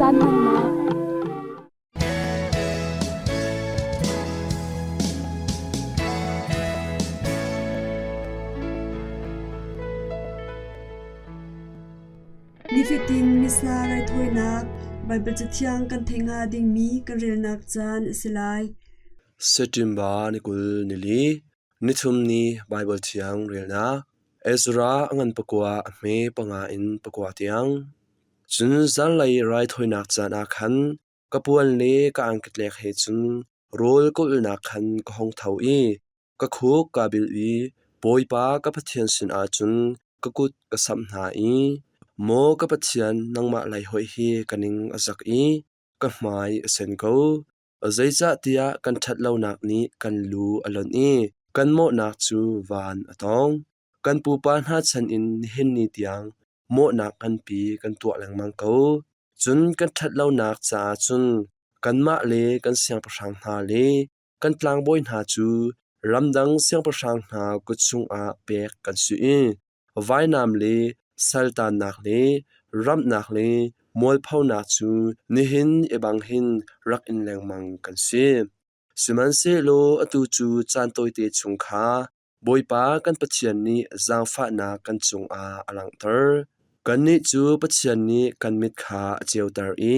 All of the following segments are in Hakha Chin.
Caan hmannak. Nifatin Missa raithawinak Baibal Cathiang kan theih hnga dingmi kan relnak caan a si lai. September ni 20 nili nithum ni Baibal Thiang relnak Ezra a ngan pakua a hme panga in pakua tiang. Cun zanlei raithawinak caan ah khan ka puan le ka angkitlek he cun rawl ka ulhnak khan ka hung tho i ka khuk kaa bil i Bawipa ka Pathian sinah cun ka kut ka samh hna i, Maw ka Pathian, nangmah lei hoih hi ka ning a zak i ka hmai a sen ko. Zeicahtiah kan ṭhat lonak nih kan lu a lonh i kan mawhnak cu van a tawng. Kan pupa hna chan in nihin ni tiang mawhnak nganpi kan tuah lengmang ko. Cun kan ṭhat lonak caah cun kanmah le kan siangpahrang hna le kan tlangbawi hna cu ramdang siangpahrang hna kut chungah pek kan si i vainam le saltannak le ramhnak le mualphonak cu nihin i bang hin rak in lengmang kan si. Sihmanhsehlaw atu cu caan tawite chung kha Bawipa kan Pathian nih zaangfahnak kan cungah a langhter. Kannih cu Pathian nih kan mit kha a ceuter i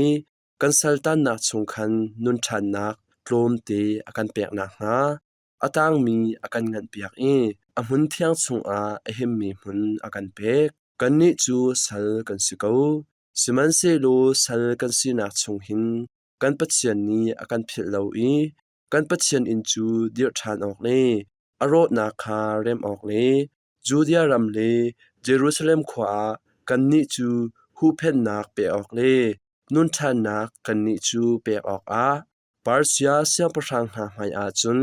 kan saltannak chung khan nun ṭhannak tlawmte a kan pek nakhnga a tangmi a kan nganhpiak i a hmun thiang chungah a himmi hmun a kan pek. Kannih cu sal kan si ko, sihmanhsehlaw sal kan sinak chung hin kan Pathian nih a kan philh lo i kan Pathian inn cu dirh ṭhan awk le a rawhnak kha remh awk le Judea ram le Jerusalem khua ah kannih cu huhphenhnak pek awk le nun ṭhannak kannih cu pek awkah Persia siangpahrang hna hmaiah cun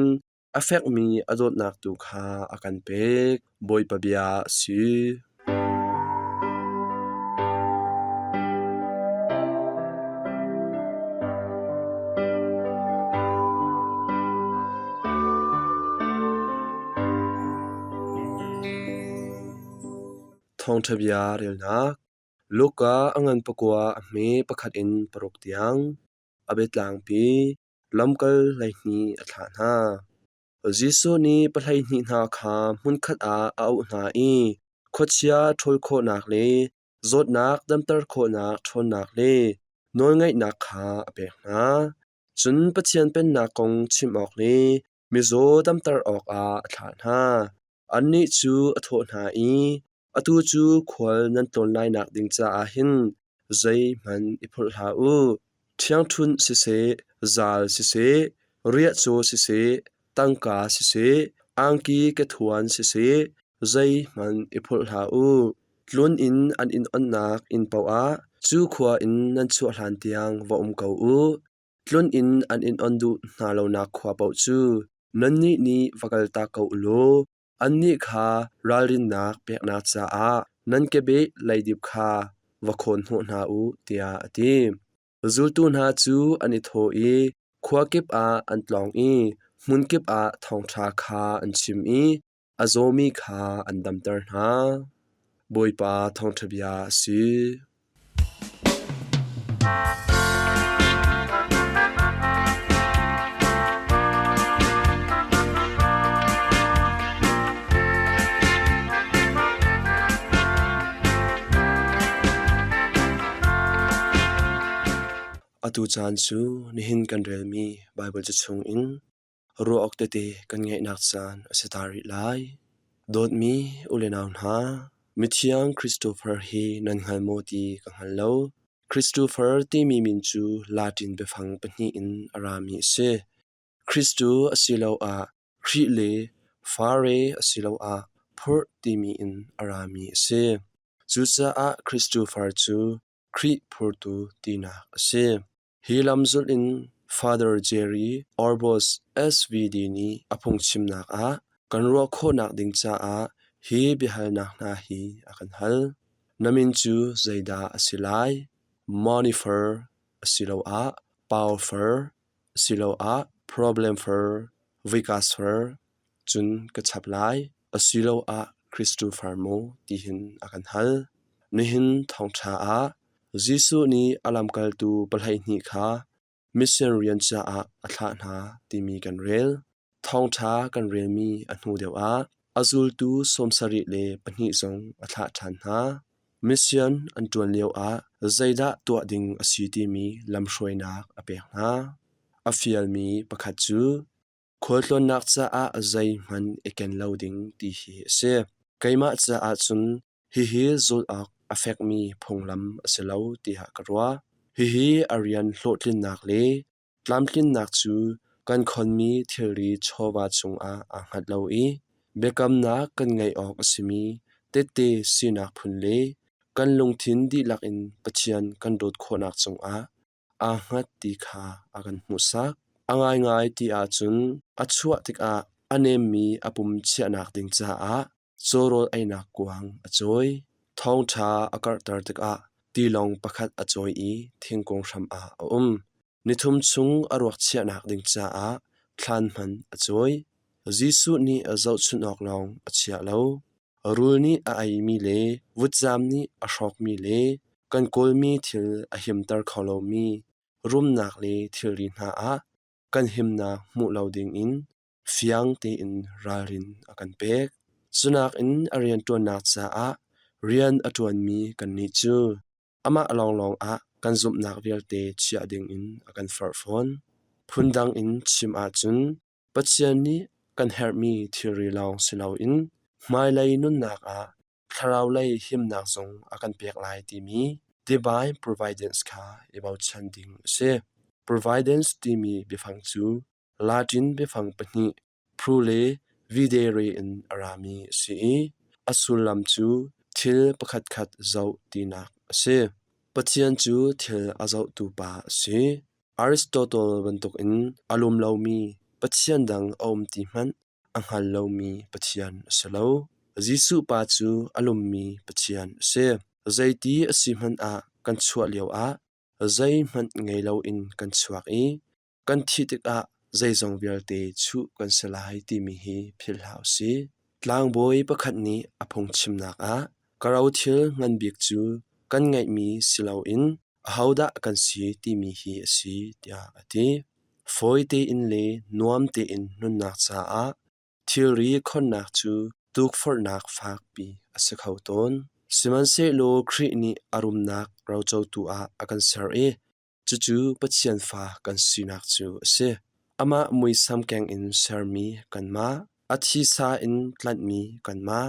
a fekmi a dawtnak tu kha a kan pek. Bawipa bia a si. Thawngṭha bia relnak Luka a ngan pakua a hme pakhat in paruk tiang a biatlangpi lamkal 12 a thlah hna. Jesuh nih pahleihnih hna kha hmunkhat ah a auh hna i khuachia ṭhawl khawhnak le zawtnak damter khawhnak ṭhawnnak le nawlngeihnak kha a pek hna. Cun Pathian Pennak kong chim awk le mizaw damter awkah a thlah hna. Annih cu a thawh hna i, Atu cu khual nan tlawn lainak ding caah hin zeihmanh i phorh hlah u. Ṭhiangṭhunh siseh, zal siseh, riahcaw siseh, tangka siseh, angki kethuan siseh, zeihmanh i phorh hlah u. Tlun inn an in onhnak inn paoh ah cu khua in nan chuah hlantiang va um ko u. Tlun inn an in on duh hna lonak khua paoh cu nannih nih va kaltak ko u law Annih kha ralrinnak peknak caah nan kebeh leidip kha va khawn hnawh hna u, tiah a ti. Zultu hna cu an i thawh i khua kip ah an tlawng i hmun kip ah thawngṭha kha an chim i a zawmi kha an damter hna. Bawipa thawngṭha bia a si. Atu caan cu nihin kan relmi Baibal ca chungin ruah awk tete kan ngeihnak caan a si ta rih lai. Dawtmi u le nau hna, mithiang Christopher hi nan hngal maw ti ka hngal lo. Christopher timi min cu Latin biafang pahnih in a rami a si. Christu asiloah Khrih le Fare asiloah phurh timi in a rami a si. Cucaah Christopher cu Khrih phurtu tinak a si. Hi lamzulh in Father Jerry Orbos SVD nih a phungchimnak ah kan ruah khawhnak ding caah hi biahalnak hna hi a kan hal. Na min cu zeidah a si lai? Monifer asiloah Powerfer asiloah Problemfer, Vikasfer cun ka chap lai asiloah Christopher maw tihin a kan hal. Nihin thawngṭha ah. Jesuh nih a lamkaltu 12 kha mission rian caah a thlah hna timi kan rel. Thawngṭha kan relmi a hnu deuh ah a zultu 72 zong a thlah ṭhan hna. Mission an ṭuan lioah zeidah tuah ding a si timi lamhruainak a pek hna. A fialmi pakhat cu khualtlawnnak caah zeihmanh i ken lo ding ti hi a si. Keimah caah cun hihi zulh awk a fekmi phunglam a si lo tiah ka ruah. Hihi a rian hlawhtlinnak le tlamtlinnak cu kan khonmi thilri chawva cungah aa hngat lo i biakamnak kan ngeih awk a simi tette sinak phun le kan lungthin dihlak in Pathian kan dawt khawhnak cungah aa hngat ti kha a kan hmuhsak. A ngaingai ti ahcun a chuah tikah a nemmi a pum chiahnak ding caah cawrawl einak kuang a cawi. Thawngṭha a karhter tikah tilawng pakhat a cawi i thingkung hram ah a um. Nithum chung a ruak chiahnak ding caah thlan hman a cawi. Jesuh nih zohchunh awk lawng a chiah lo. Rul nih a eimi le vutcam nih a hrawkmi le kan kawlmi thil a himter kho lomi rumnak le thilri hna ah kan himnak hmuh lo dingin fiang tein ralrin a kan pek. Cunakin a rianṭuannak caah rian a ṭuanmi kannih cu amah lawnglawng ah kan zumhnak vialte chiah dingin a kan forh fawn. Phundang in chim ahcun Pathian nih kan herhmi thilri lawng si loin hmailei nunnak ah thlaraulei himnak zong a kan pek lai timi divine providence kha i bochan ding a si. Providence timi biafang cu Latin biafang pahnih pro le videre in a rami a si i a sullam cu thil pakhatkhat zoh tinak a si. Pathian cu thil a zohtu pa a si. Aristotle bantukin a lum lomi Pathian dang a um ti hmanh a hngal lomi Pathian a si lo. Jesuh Pa cu a lummi Pathian a si. Zeiti a si hmanh ah kan chuah lioah zeihmanh ngei loin kan chuak i kan thih tikah zeizong vialte chuh kan si lai timi hi philh hlah usih. Tlangbawi pakhat nih a phungchimnak ah ka rothil ngan bik cu kan ngeihmi si loin ahodah kan si timi hi a si tiah a ti. Fawi tein le nuam tein nunnak caah thilri khonnak cu tukforhnak fakpi a si kho tawn. Sihmanhsehlaw Khrih nih a rumnak rocotu ah a kan ser i cucu Pathian fa kan sinak cu a si. Amah muisam keng in sermi kanmah, a thisa in tlanhmi kanmah,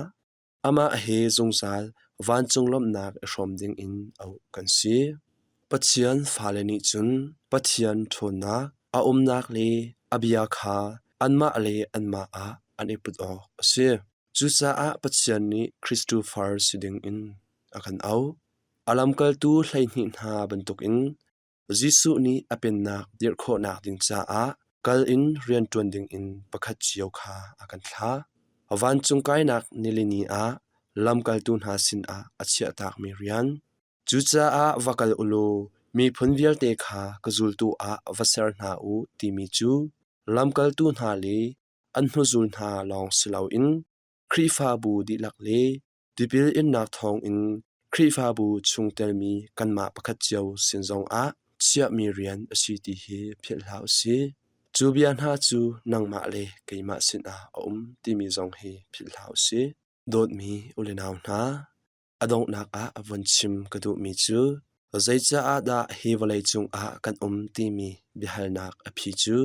amah he zungzal vancung lawmhnak i hrawm dingin auh kan si. Pathian fale nih cun Pathian ṭhawnnak, a umnak le a bia kha anmah le anmah ah an i put awk a si. Cucaah Pathian nih Christopher si dingin a kan auh. A lamkaltu 12 hna bantukin Jesuh nih a pennak dirh khawhnak ding caah kal in rianṭuan dingin pakhat cio kha a kan thlah. Vancung kainak nilini ah lamkaltu hna sinah a chiahtakmi rian. Cucaah va kal u law miphun vialte kha ka zultu ah va ser hna u timi cu lamkaltu hna le an hnuzul hna lawng si loin Khrihfabu dihlak le Tipil innak thawngin Khrihfabu chungtelmi kanmah pakhat cio sin zongah chiahmi rian a si ti hi philh hlah u sih. Cu bia hna cu nangmah le keimah sinah a um timi zong hi philh hlah u sih. Dawtmi u le nau hna, a donghnak ah von chim ka duhmi cu zeicaah dah hi vawlei cungah kan um timi biahalnak a phi cu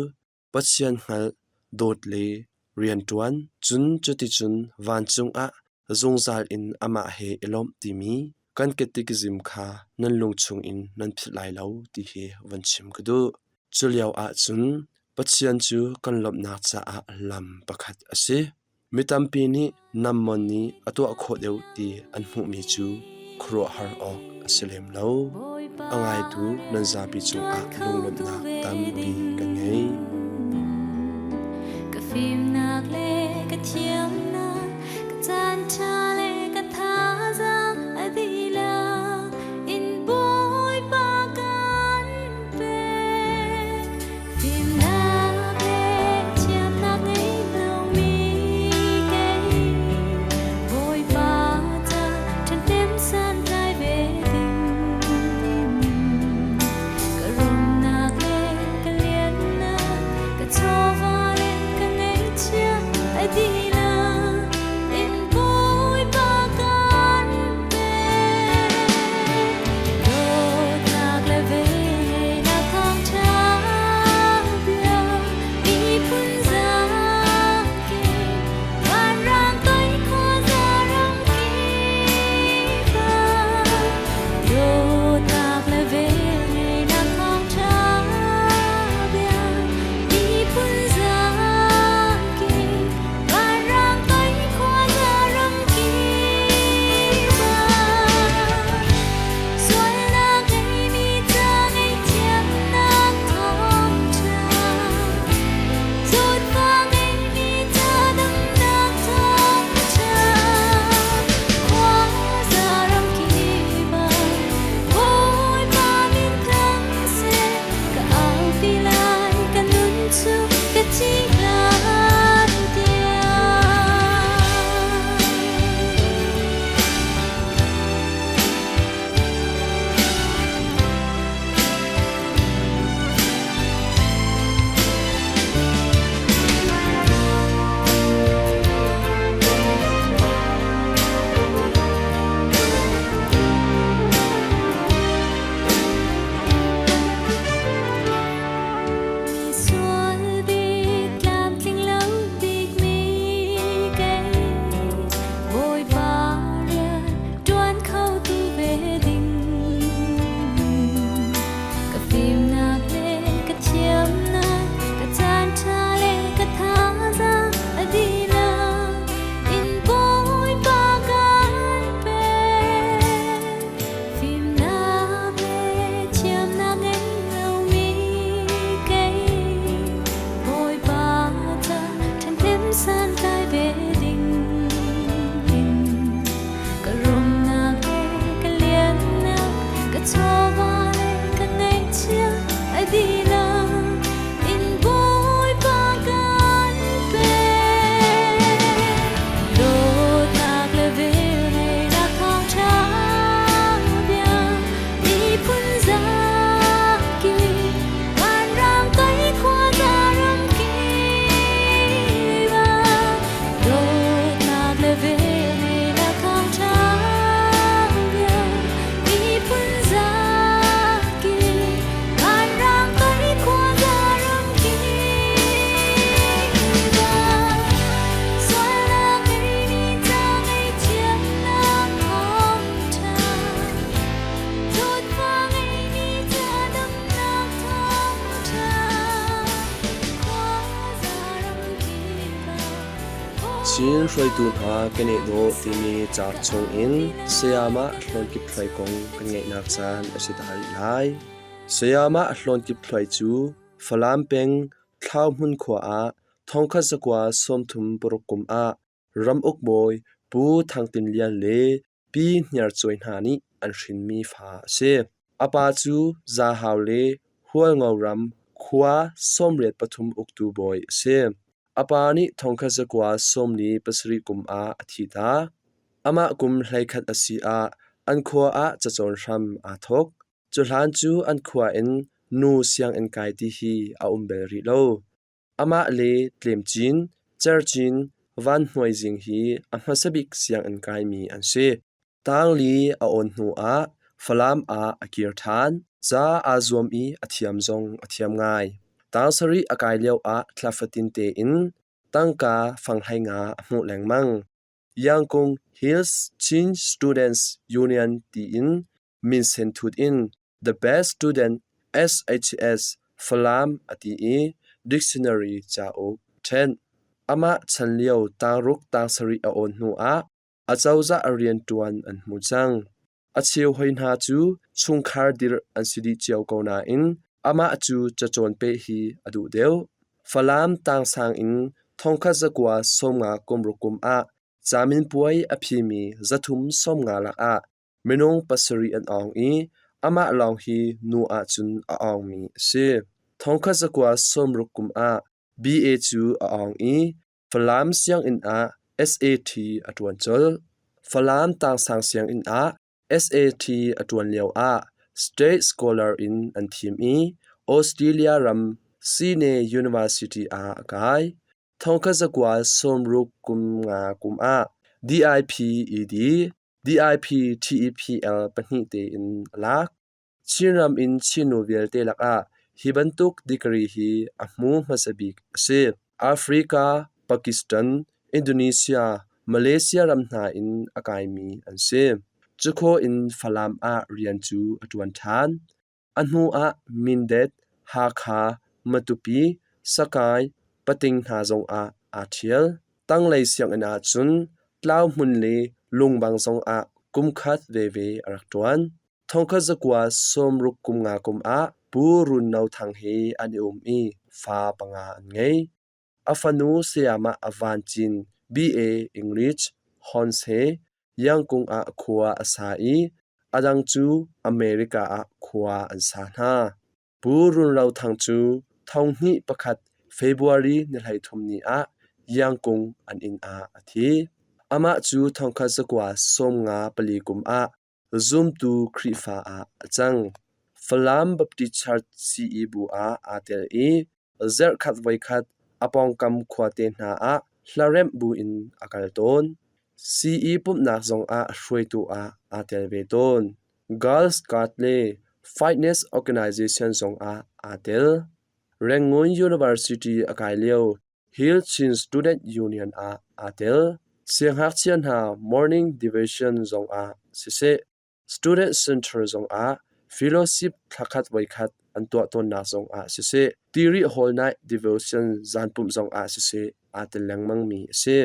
Pathian hngalh, dawt le rianṭuan, cun cuticun vancung ah zungzal in amah he i lawmh timi kan catechism kha nan lung chungin nan philh lai lo ti hi von chim ka duh. Culio ahcun Pathian cu kan lawmhnak caah lam pakhat a si. Mi tampi nih Nammon nih a tuah khawh deuh ti an hmuhmi cu khuaruahhar awk a si lem lo. A ngaitu nan zapi cungah lunglawmhnak tampi kan ngei. Ka fimnak le ka thiamnak, ka caan ṭha le ka thazaang a dihlak in Bawipa kan pek. Fimnak le thiamnak ngei lomi kei Bawipa ca ṭhahnem santlai ve ding. Chin hruaitu hna keneh dawh timi cauk chungin Sayamah Hlawn Kip Thluai kong kan ngaihnak caan a si ta rih lai. Sayamah Hlawn Kip Thluai cu Falam peng Thlauhmun khua ah thongkhat zakua 36 kum ah ramuk bawi Pu Thang Tin Lian le Pi Hniar Cuai hna nih an hrinmi fa a si. A pa cu Zahau le Hualngo ram khua 83 uktu bawi a si. A pa nih thongkhat zakua 47 kum ah a thihtak. Amah kum 11 a si ah an khua ah cacawn hram aa thawk. Cuhlan cu an khua in nu sianginn kai ti hi a um bal rih lo. Amah le Tlemcin, Cercin, Van Hnuai Zing hi a hmasa bik sianginn kaimi an si. Tangli a awn hnuah Falam ah a kir ṭhan. Ca aa zuam i a thiam zong a thiam ngai. Tang sarih a kai lioah thla fatin tein tangka fang 15 a hmuh lengmang. Yangkung Hills Chin Students Union tiin minsen thut in The Best Student SHS Falam a ti i dictionary cauk a ṭhenh. Amah chan lio tangruk tangsarih a awn hnuah acozah a rianṭuan an hmu cang. A cheu hoi hna cu chungkhar dirh an si dih cio ko nain amah cu cacawn peh hi a duh deuh. Falam tangsang in thongkhat zakua 50 kum ruk kum ah caminpuai a phimi 350 lakah Minung pasarih an awng i amah lawng hi nu ahcun a awngmi a si. Thongkhat zakua 60 kum ah BA cu a awng i Falam sianginn ah SAT a ṭuan colh. Falam Tangsang sianginn ah SAT a ṭuan lioah State Scholar in an thim i Australia ram Sydney University ah a kai. Thongkhat zakua 60 kum nga kum ah DIPED DIPTEPL pahnih tein a lak. Chinram in Chinnu vialte lakah hi bantuk degree hi a hmu hmasa bik a si. Africa, Pakistan, Indonesia, Malaysia ram hna in a kaimi an si. Cukhawh in Falam ah rian cu a ṭuan ṭhan. A hnu ah Mindat, Hakha, Matupi, Sakai, Pating hna zongah aa ṭhial. Tanglei sianginn ahcun Tlauhmun le Lungbang zongah kumkhat veve a rak ṭuan. Thongkhat zakua 60 kum nga kum ah Pu Run No Thang he an i um i fa panga an ngei. A fanu sayamah a Van Cin BA English Hons he Yangkung ah khua a sa i a dang cu America ah khua an sa hna. Pu Run Ro Thang cu thonghnih pakhat February ni 33 ni ah Yangkung an inn ah a thi. Amah cu thongkhat zakua 54 kum ah zumtu Khrihfa ah a cang. Falam Baptist Church CE bu ah aa tel i zarhkhat voikhat a pawngkam khuate hna ah hlaremh buin a kal tawn. CE pumhnak zongah hruaitu ah aa tel ve tawn. Girls Guard le Fitness Organization zongah aa tel. Rangoon University a kai lio Hill Chin Student Union ah aa tel. Siangngakchia hna morning devotion zongah siseh, Student Center zongah fellowship thlakhat voikhat an tuah tawnnak zongah siseh, Tiri Hall Night Devotion zanpumh zongah siseh aa tel lengmangmi a si.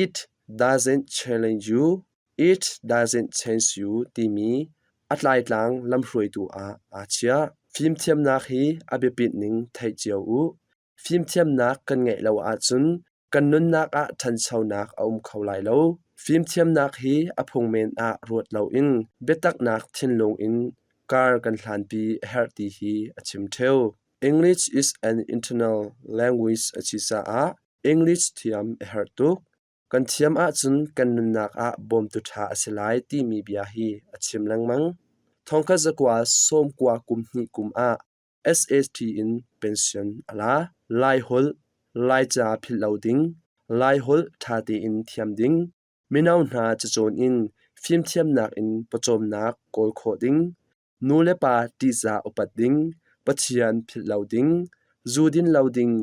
It doesn't challenge you, it doesn't change you timi a tlaitlang lamhruaitu ah aa chiah. Fimthiamnak hi a biapit ning theih cio u. Fimthiamnak kan ngeih lo ahcun kan nunnak ah ṭhanchonak a um kho lai lo. Fimthiamnak hi a phungmen ah ruat loin biataknak thinlung in kar kan hlanpi a herh ti hi a chim ṭheo. English is an internal language a si caah English thiam a herh tuk. Kan thiam ahcun kan nunnak ah bawmtu ṭha a si lai timi bia hi a chim lengmang. Thongkhat zakua 90 kum hnih kum ah SAT in pension a la. Laiholh, Laica philh lo ding, Laiholh ṭha tein thiam ding, mino hna cacawn in fimthiamnak in pawcawmnak kawl khawh ding, nu le pa ṭihzah upat ding, Pathian philh lo ding, zu din lo ding,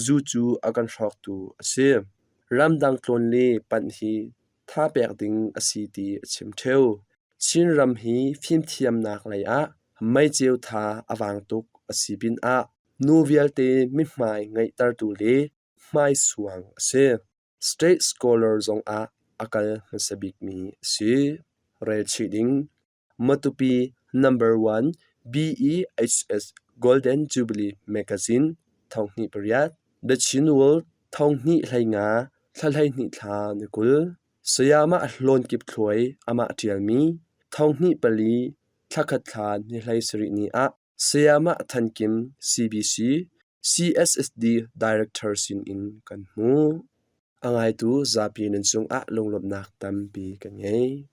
zu cu a kan hrawktu a si. Ramdang tlawn le panh hi tha pek ding a si ti a chim ṭheo. Chinram hi fimthiamnak lei ah meiceu tha a vang tuk a si pinah nu vialte mithmai ngeihtertu le hmaisuang a si. State Scholar zongah a kal hmasa bikmi a si. Relchih ding Matupi Number 1 BEHS Golden Jubilee Magazine 2008 The Chin World 2015 thla 12 thla ni 20 Sayamah Hlawn Kip Thluai amah ṭialmi 2004 thlakhat thla ni 17 ni ah Sayamah Than Kim CBC CSSD Director sinin kan hmuh. A ngaitu zapi nan cungah lunglawmhnak tampi kan ngei.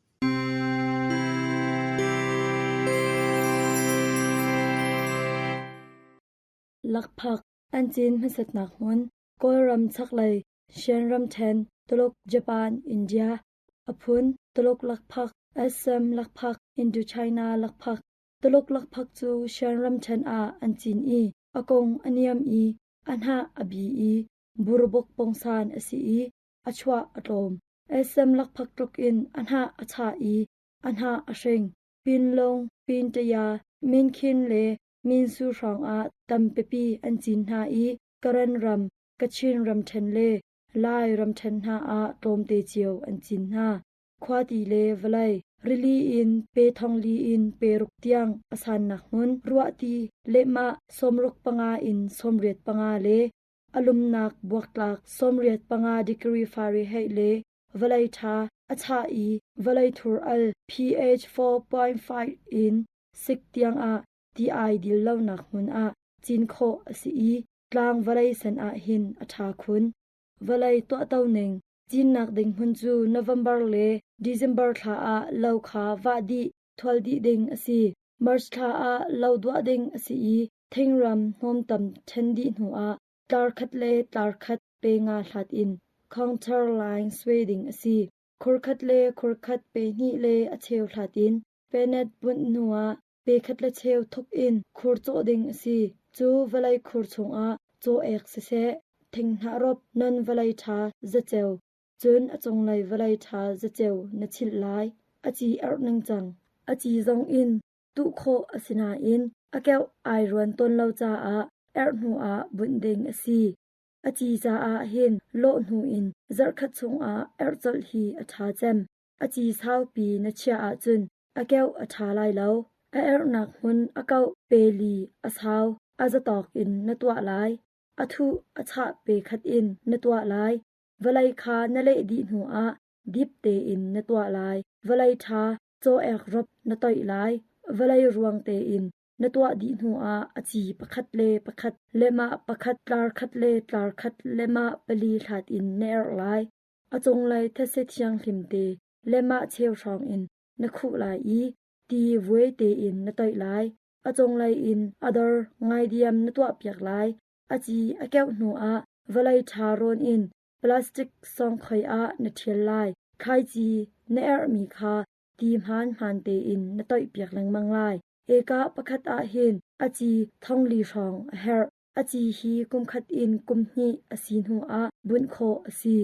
Lakphak an cin hmasatnak hmun Kawlram chaklei Shan ramṭhen Tuluk Japan India a phun Tuluk lakphak Assam lakphak Indochina lakphak Tuluk lakphak cu Shan ramṭhen ah an cin i a kung a niam i a hnah a bi i burbuk pungsan a si i a chuah a tlawm. Assam lakphak tluk in a hnah a chah i a hnah a hring. Pinlung, Pintaya, Minkhin le Minsu hrawngah tampipi an cin hna i Karen ram, Kachin ramṭhen le Lai ramṭhen hna ah tlawmte cio an cin hna. Khuati le vawlei, rili in pe thongli in pe ruk tiang a sannak hmun, ruahti lehmah 65 in 85 le a lumnak buaktlak 85 degree Fahrenheit le vawlei ṭha a chah i vawlei thur al pH 4.5 in 6 tiangah ti ai dil lonak hmun ah cin khawh a si i tlang vawlei sen ah hin a ṭha khun. Vawlei tuahto ning Cinnak ding hmun cu November le December thla ah lo kha vah dih, thual dih ding a si. March thla ah lo duah ding a si i thingram hnawmtam ṭhen dih hnu ah tlar khat le tlar khat pe nga hlat in contour line suai ding a si. Khur khat le khur khat pe hnih le a cheu hlat in penet bunh hnu ah pe khat le cheu thuk in khur cawh ding a si. Cu vawlei khur chungah caw ek siseh, thinghnah rop non vawlei ṭha zaceo, cun a cunglei vawlei ṭha zaceo na chilh lai. A ci erh ningcang. A ci zong in tuh khawh a si nain a keuh ai ruan tawn lo caah erh hnu ah bunh ding a si. A ci caah hin lawh hnu in zarhkhat chungah erh colh hi a ṭha cem. A ci saupi na chiah ahcun a keuh a ṭha lai lo. A erhnak hmun a kauh pe li a sau a zatawk in na tuah lai. A thuh a chah pe khat in na tuah lai. Vawlei kha na leh dih hnuah dip tein na tuah lai. Vawlei ṭha caw-ek rop na toih lai. Vawlei ruang tein na tuah dih hnuah a ci pakhat le pakhat lehmah pakhat tlar khat le tlar khat lehmah pali hlat in na erh lai. A cunglei thetse thianghlim te lehmah cheu hrawng in na khuh lai i ti vuai tein na toih lai. A cunglei in a dor ngaidiam na tuahpiak lai. A ci a keuh hnuah vawlei ṭha rawn in plastic sawngkhoi ah na ṭhial lai. Thlaici na erhmi kha ti hmaanhmaan tein na toihpiak lengmang lai. Eka pakhat ah hin a ci thongli hrawng a herh. A ci hi kumkhat in kumhnih a si hnuah bunh khawh a si.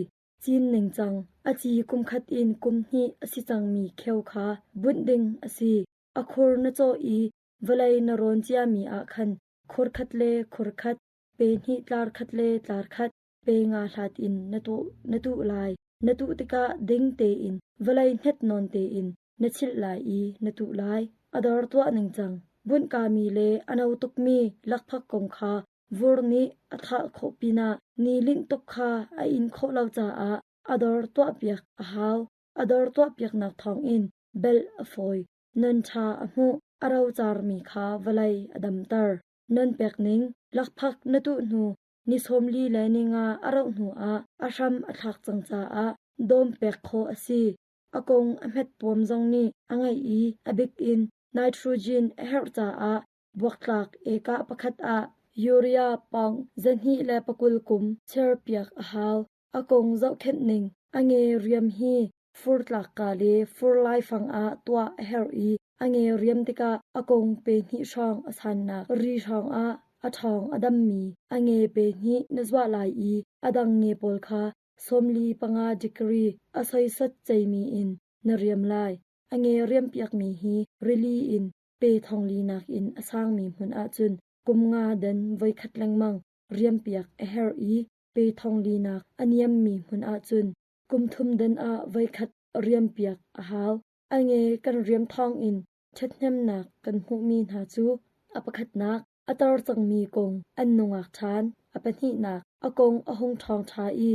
Cin ningcang a ci kumkhat in kumhnih a si cangmi kheu kha bunh ding a si. A khur na cawh i vawlei na rawn ciami ah khan khur khat le khur khat, pe hnih tlar khat le tlar khat, pe nga hlat in na tuh lai. Na tuh tikah ding tein vawlei hnet nawn tein na chilh lai i na tuh lai. A dor tuah ningcang bunhkami le a no tukmi lakphak kong kha vur nih a thah khawh pinah ni linh tuk kha a in khawh lo caah a dor tuahpiak a hau. A dor tuahpiaknak thawngin belh a fawi. Non ṭha a hmuh, a rocarmi kha vawlei a damter. Non pek ning lakphak na tuh hnu ni 40 le ni nga a rauh hnuah a hram a thlak cang caah dawm pek khawh a si. A kung a hmet puam zong nih a ngeih i a bik in nitrogen a herh caah buaktlak ekah pakhat ah urea pawng 220 kum cherpiak a hau. A kung zohkhenh ning a nge riam hi fur tlakka le fur laifang ah tuah a herh i a nge riam tikah a kung pe hnih hrawng a sannak ri hrawng ah a ṭhawng a dammi a nge pe hnih na zuah lai i a dang nge pawl kha 45 degree a soisat ceimi in na riam lai. A nge riampiakmi hi rili in pe thongli nakin a sangmi hmun ahcun kum nga dan voikhat lengmang riampiak a herh i pe thong linak a niammi hmun ahcun kum thum dan ah voikhat riampiak a hau. A nge kan riam thawngin ṭhathnemnak kan hmuhmi hna cu a pakhatnak, a tar cangmi kong an nungak ṭhan, a pahnihnak, a kong a hung ṭhawng ṭha i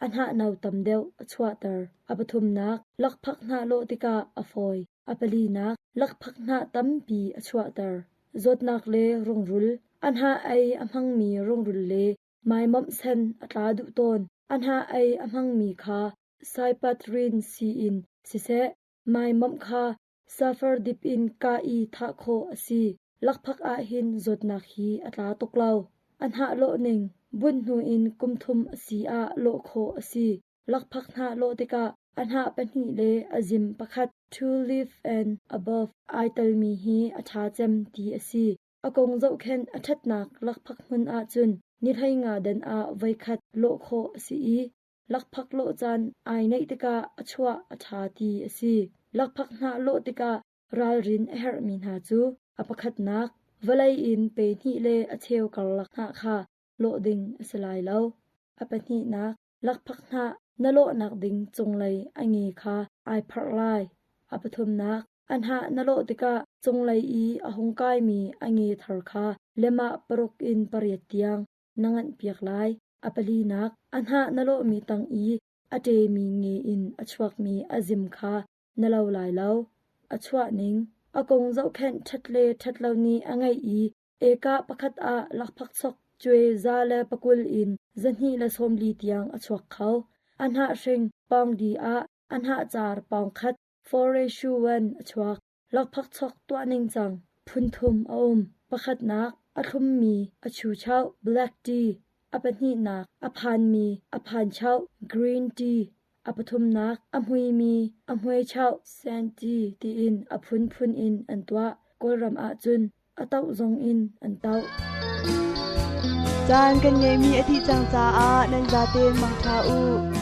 a hnahno tam deuh a chuahter, a pathumnak, lakphak hnah lawh tikah a fawi, a palinak, lakphak hnah tampi a chuahter. Zawtnak le rungrul, a hnah ei a hmangmi rungrul le maimomh sen a tla duh tawn. A hnah ei a hmangmi kha saipatrin sii in siseh, maimomh kha safar dip in kah i thah khawh a si. Lakphak ahhin zawtnak hi a tla tuk lo. A hnah lawh ning, bunh hnu in kum thum a si ah lawh khawh a si. Lakphak hnah lawh tikah a hnah pahnih le a zim pakhat two leaf and above ai telmi hi a ṭha cem ti a si. A kong zohkhenh a ṭhatnak lakphak hmun ahcun ni 15 dan ah voikhat lawh khawh a si i lakphak lawh caan ai neih tikah a chuah a ṭha ti a si. Lakphak hnah lawh tikah ralrin a herhmi hna cu a pakhatnak, vawlei in pe hnih le a cheu karlak hnah kha lawh ding a si lai lo. A pahnihnak, lakphak hnah na lawhnak ding cunglei a nge kha ai pharh lai. A pathumnak, a hnah na lawh tikah cunglei i a hung kaimi a nge thar kha lemah paruk in pariat tiang na nganhpiak lai. A palinak, a hnah na lawhmi tang i a ṭemi nge in a chuakmi a zim kha na lo lai lo. A chuah ning, a kong zohkhenh ṭhat le ṭhat lo nih a ngeih i ekah pakhat ah lakphakchok cuai 120 in 240 tiang a chuak kho. A hnah hring pawngdi ah a hnah car pawng khat 4:1 a chuak. Lakphakchok tuah ningcang phun thum a um. Pakhatnak, a thlummi a chuchoh black tea. A pahnihnak, a phanmi a phanchoh green tea. A pathumnak, a hmuimi a hmuichoh sand tea tiin a phunphun in an tuah. Kawlram ahcun a toh zong in an toh. Caan kan ngeihmi a dih cang caah nan zaten mangṭha u.